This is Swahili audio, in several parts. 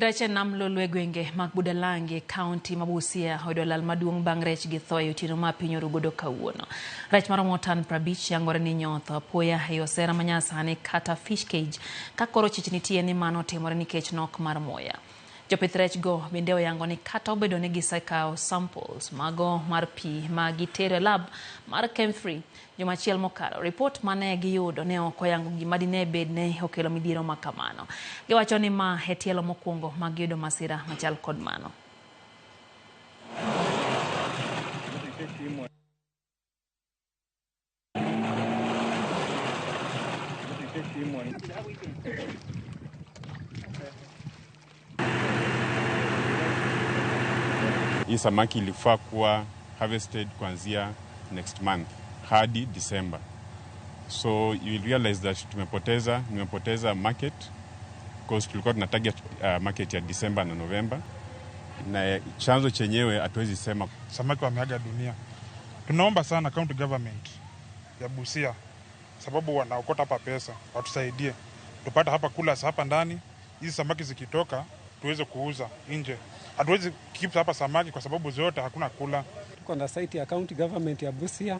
Rech e nam Lolwe gwenge mag Budalangi, kaunti ma Busia oyudo lal maduong' bang' rech gi tho e otieno ma piny orugodo kawuono. Rech maromo tan 50 yangore ni nyotho apoya ei osera manyasani kata fish cage ka koro chich nitie ni mano otimore nikech nok mar muya. Jopith rech go bende oyango ni kata obedo ni gisekawo samples mago mar pi ma gitero e lab mar Kemfri juma achiel mokalo, ripot mane giyudo ne ok oyango gima dine bed ne okelo midhiero ma kamano. Giwacho ni ma e tielo mokwongo mag yudo masira machal kod mano. Hii samaki ilifaa kuwa harvested kuanzia next month hadi December. So you will realize that nimepoteza market because tulikuwa tuna target market ya December na November, na chanzo chenyewe hatuwezi sema. Samaki wameaga dunia. Tunaomba sana county government ya Busia, sababu wanaokota hapa pesa, watusaidie tupate hapa kula hapa ndani, hizi samaki zikitoka tuweze kuuza nje. Hatuwezi keep hapa samaki kwa sababu zote hakuna kula. Tuko na site ya county government ya Busia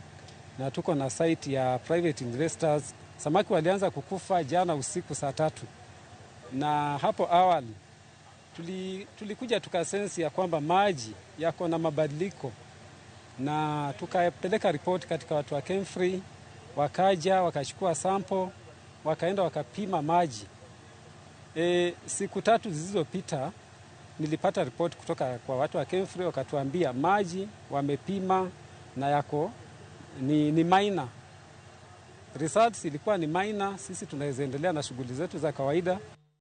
na tuko na site ya private investors. Samaki walianza kukufa jana usiku saa 3, na hapo awali tulikuja tukasensi ya kwamba maji yako na mabadiliko, na tukapeleka report katika watu wa Kemfri, wakaja wakachukua sample, wakaenda wakapima maji. Siku 3 zilizopita nilipata report kutoka kwa watu wa Kemfri, wakatuambia maji wamepima na yako ni minor. Results ilikuwa ni minor, sisi tunaweza endelea na shughuli zetu za kawaida.